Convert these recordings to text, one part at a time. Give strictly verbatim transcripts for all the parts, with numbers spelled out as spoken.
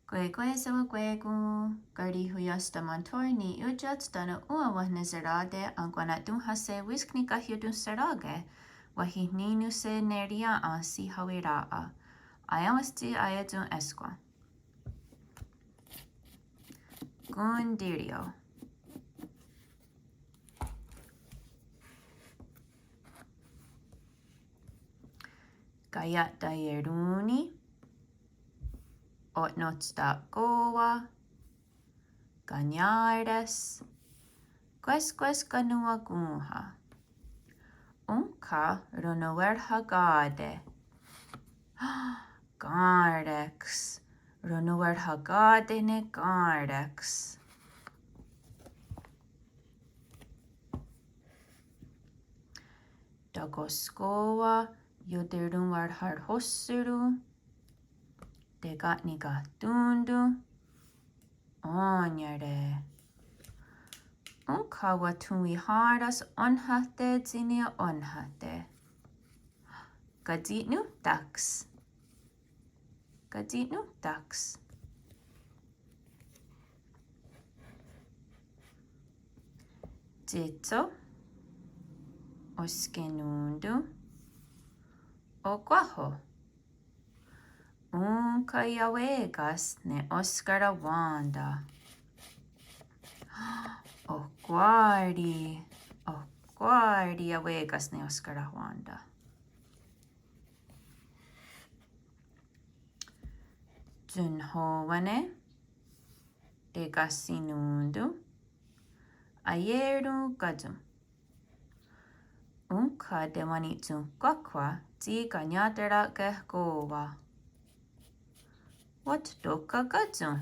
Kwé:kwe sewakwé:kon, karihwiióstha monthón:ni ióia'ts tánon' òn:wa wenhniserá:te' enkwana'tón:hahse' wísk nikahiotonhserá:ke', wahihní:nonhse' ne riá:'a tsi hawirà:'a. Aié:wens tsi aié:tson énskwa. Kontírio. Kaia'taierón:ni, o'notsta'kó:wa, kaniá:res, kwéskwes kanonhwakón:ha. Ónhka ronnowerhaká:te'? Kèn:reks. Ronnowerhaká:te' ne kèn:reks. Takoskó:wa, ioteronwaharhóhseron, teka'nikahtón:ton, ó:niare. Ónhka wathonwihà:ra's ónhahte' tsi niio'ónhahte'? Katsi'nónhtaks. Katsi'nónhtaks. Tsítsho, oskenón:ton, okwáho. Ónhka iawé:ka's ne oskarahwén:ta? Ohkwá:ri. Ohkwá:ri iawé:ka's ne oskarahwén:ta. Tsohnhowá:nen, tekahsinón:ton, aié:ron ká:tson. Ónhka tewanitsonhkwákhwa tsi kaniaterákehkowá? Wattóhka ká:tson.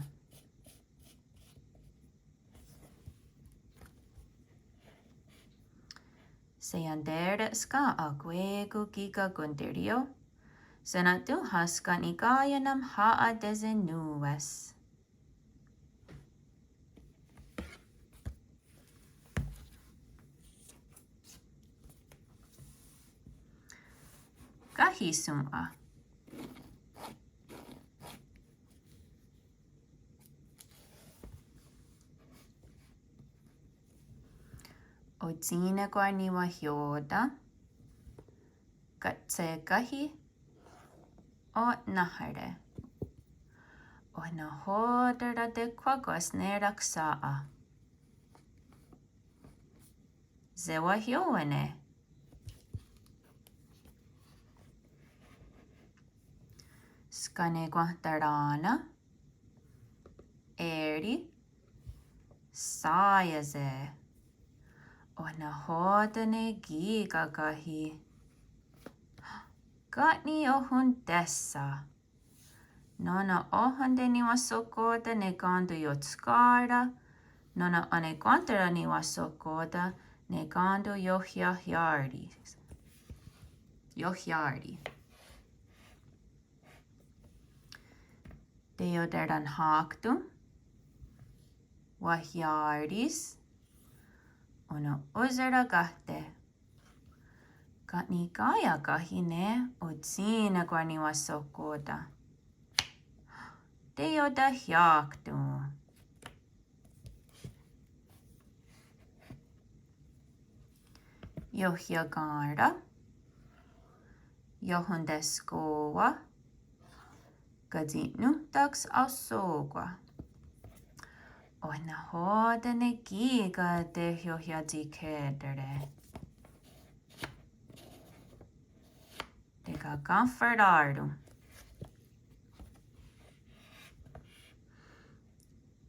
Seienté:re's ken akwé:kon kí:ken kontírio? Sena'tón:hahs ken' niká:ien nahà:'a tesenòn:we's. Káhi shòn:'a. Otsì:nekwar niwahiò:ten, katshekáhi, o'nén:hare. Oh nahò:ten ratekhwákwas ne raksà:'a? Sewahió:wane. Skanekwénhtará:nen, é:ri, sá:iese'. Oh nahò:ten ne kí:ken káhi? Ken' niiohontésha? Nó:nen óhonte niwahsohkò:ten ne kén:ton iotskà:ra, nó:nen onekwénhtara niwahsohkò:ten ne kén:ton iohiahiá:ri. Iohiá:ri. Teioterahnékton, wahiá:ris, onon'ónsera káhte'. Ken' niká:ien káhi ne otsì:nekwar niwahsohkò:ten? Teiotahiákton. Iohiakén:ra, iohonteskó:wa, katsi'nónhtaks ahsó:kwa. Oh nahò:ten ne kí:ken teiohiatsikhè:tare? Tekakenhwerá:ron.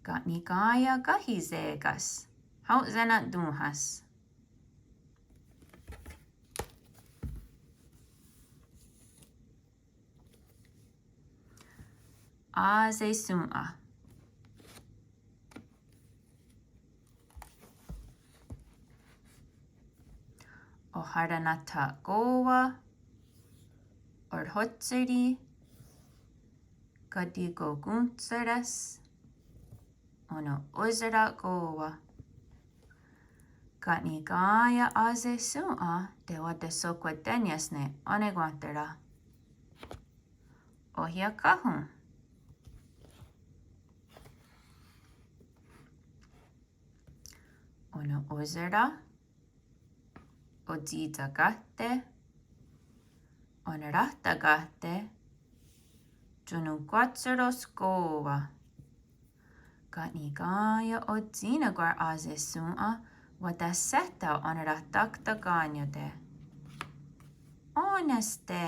Ken' niká:ien káhi shé:ka's? Hao' sena'tón:hahs. Aseshòn:'a. Oharennathahkó:wa, orhótseri, katikokónhseres, onon'ónsera'kó:wa. Ken' niká:ien aseshòn:'a tewateshonhkwaténies ne onekwénhtara? Ohiákahon. Ó:sera, otsi'tsakà:te, onerahtakà:te, tiohnonkwa'tsheró:s kó:wa. Ka' nikaià:ke otsì:nekwar ahsehshòn:'a, wa'tahséhta onerahtaktakà:niote. Ó:nenhste.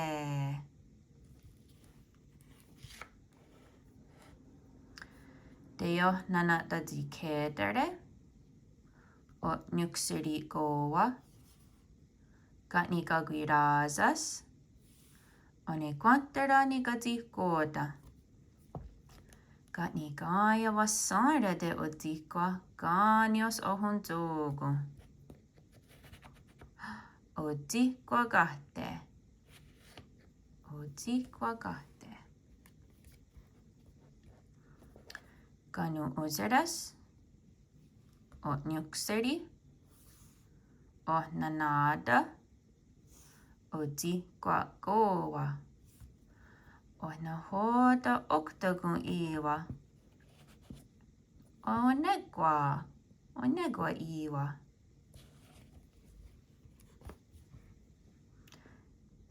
Teiohnenna'tatsikhè:tare, o'niónkseri kó:wa, ka' nikakwirà:sas, onekwénhtara nikatsihkò:ten. Ka' nikaià:ke wahsén:rate otsì:kwa kà:nios ohontsó:kon. Otsì:kwakahte. Otsì:kwakahte. Kanonhónhseres, o'niónkseri, ohnennà:ta, otsì:kwa kó:wa. Oh nahò:ten októ:kon í:wa? Onékwa, onékwa í:wa.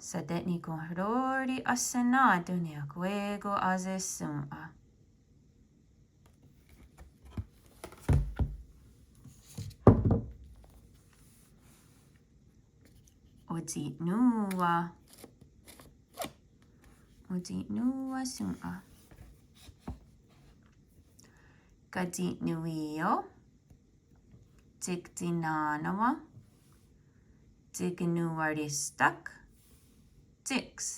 Sate'nikonhró:ri ahsená:ton' ne akwé:kon ahsehshòn:'a. Otsi'nó:wa. Otsi'nó:washòn:'a. Katsi'nó:wio. Tsiktsi'nà:nawen. Tsikenòn:waristà:k. Tsiks.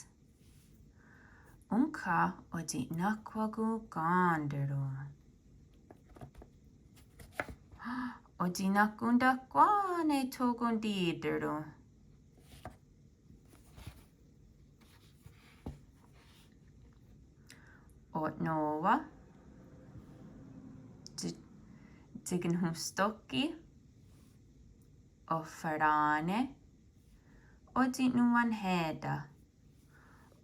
Ónhka otsi'nahkwakón: kèn:taron. Otsi'nahkontahkwà:ne tho kontí:teron. O'nó:wa. Tsi-, tsikenhontstóhki. Ohwharà:ne. Otsi'nonhwénhta.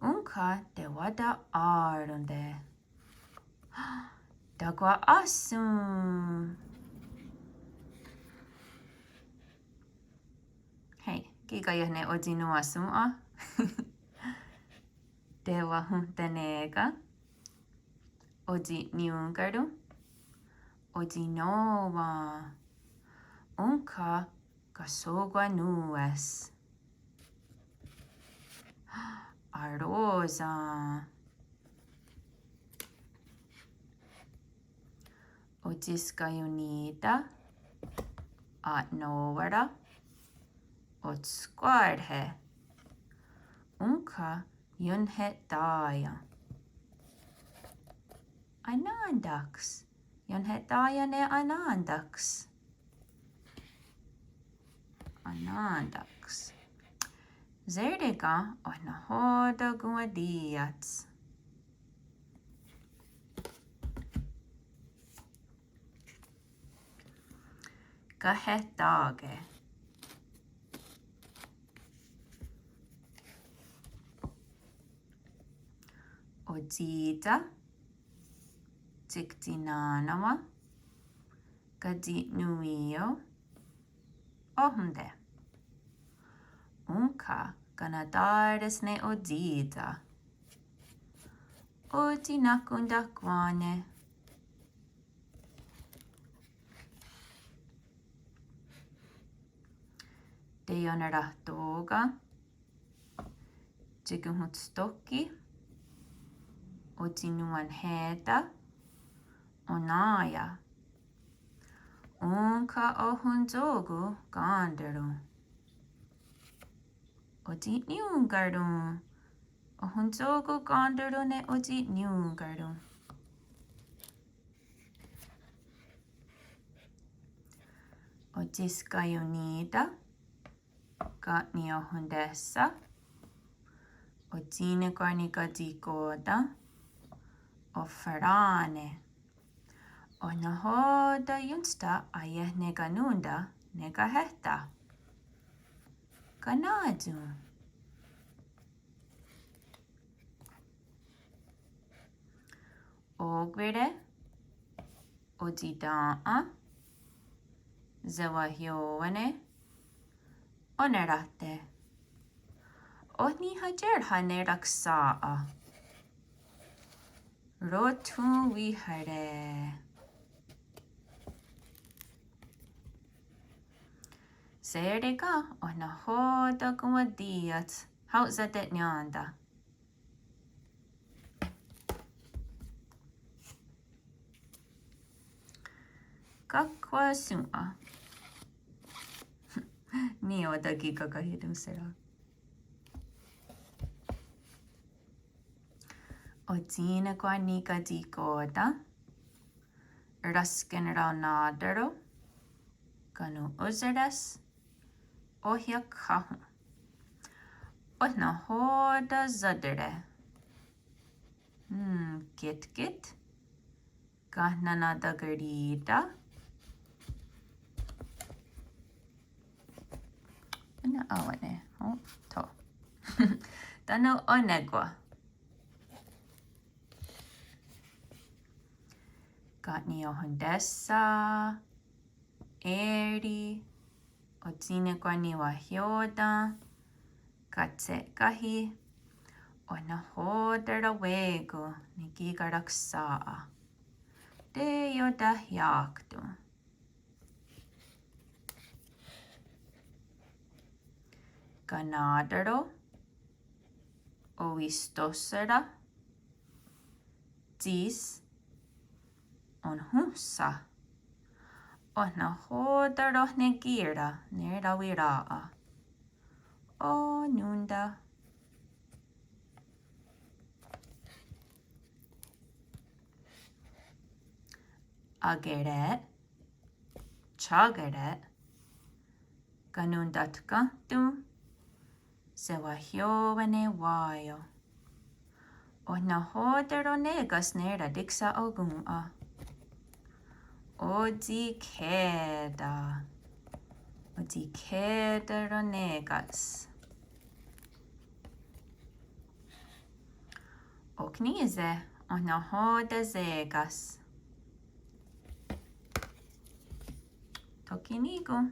Ónhka tewata'á:ronte. Takwa'áhson. Hé, kí:ken iah ne otsi'nó:washòn:'a. Tewahonhtané:ken. Otsi'nión:karon. Otsi'nó:wa. Ónhka kahsó:kwa nòn:we's. Aró:sen. Otsiskaionnì:ta. A'nó:wara. Otskwà:rhe. Ónhka ionhe'tá:ien. Anèn:taks. Ionhe'tá:ien ne anèn:taks. Anèn:taks. Sérika oh nahò:ten konwatí:iats. Kahehtà:ke. Otsì:ta. Tsiktsi'nà:nawen. Katsi'nó:wio. Óhonte. Ónhka kanatá:res ne otsì:ta. Otsi'nahkontahkwà:ne. Teionerahtó:ken. Tsikenhontstóhki. Otsi'nonhwénhta. Oná:ien. Ónhka ohontsó:kon kèn:taron. Otsi'nión:karon. Ohontsó:kon kèn:taron ne otsi'nión:karon. Otsiskaionnì:ta. Ka' niiohontésha. Otsì:nekwar nikatsihkò:ten. Ohwharà:ne. Oh nahò:ten ióntstha aiehnekannón:ten ne kahéhta? Kaná:tson. Ókwire. Otsi'tèn:'a. Sewahió:wane. Oneráhte. Oh nihaiérha ne raksà:'a? Rothonwíhare. Sérika, oh nahò:ten konwatí:iats, hao' sate'nién:ten. Kakhwà:shòn:'a. Ní:'i otakí kakahiatónhsera. Otsì:nekwar nikatsi'kò:ten. Raskenraoná:taro. Kanon'ónseres. Ohiákahon. Oh nahò:ten sá:tere? Hmm, kítkit. Kahnanatakeríta. Ó:nen aó:wane, oh, tho. Tánon' ó:nekwa. Ka' niiohontésha, é:ri, otsì:nekwar niwahiò:ten, katshe'káhi, oh nahò:ten rawé:kon ne kí:ken raksà:'a. Teiotahià:kton. Kaná:taro, owistóhsera, tsís, onhónhsa. Oh nahò:ten rohnekì:ra ne rawirà:'a? Onón:ta. Akerè:'e, tsá:kere', kanontatkénhton, sewahió:wane wà:ion. Oh nahò:ten roné:ka's ne ratiksa'okòn:'a? Otsikhè:ta. Otsikhè:ta roné:ka's. Ok ní:se, oh nahò:ten sé:ka's? Tho ki' ní:kon.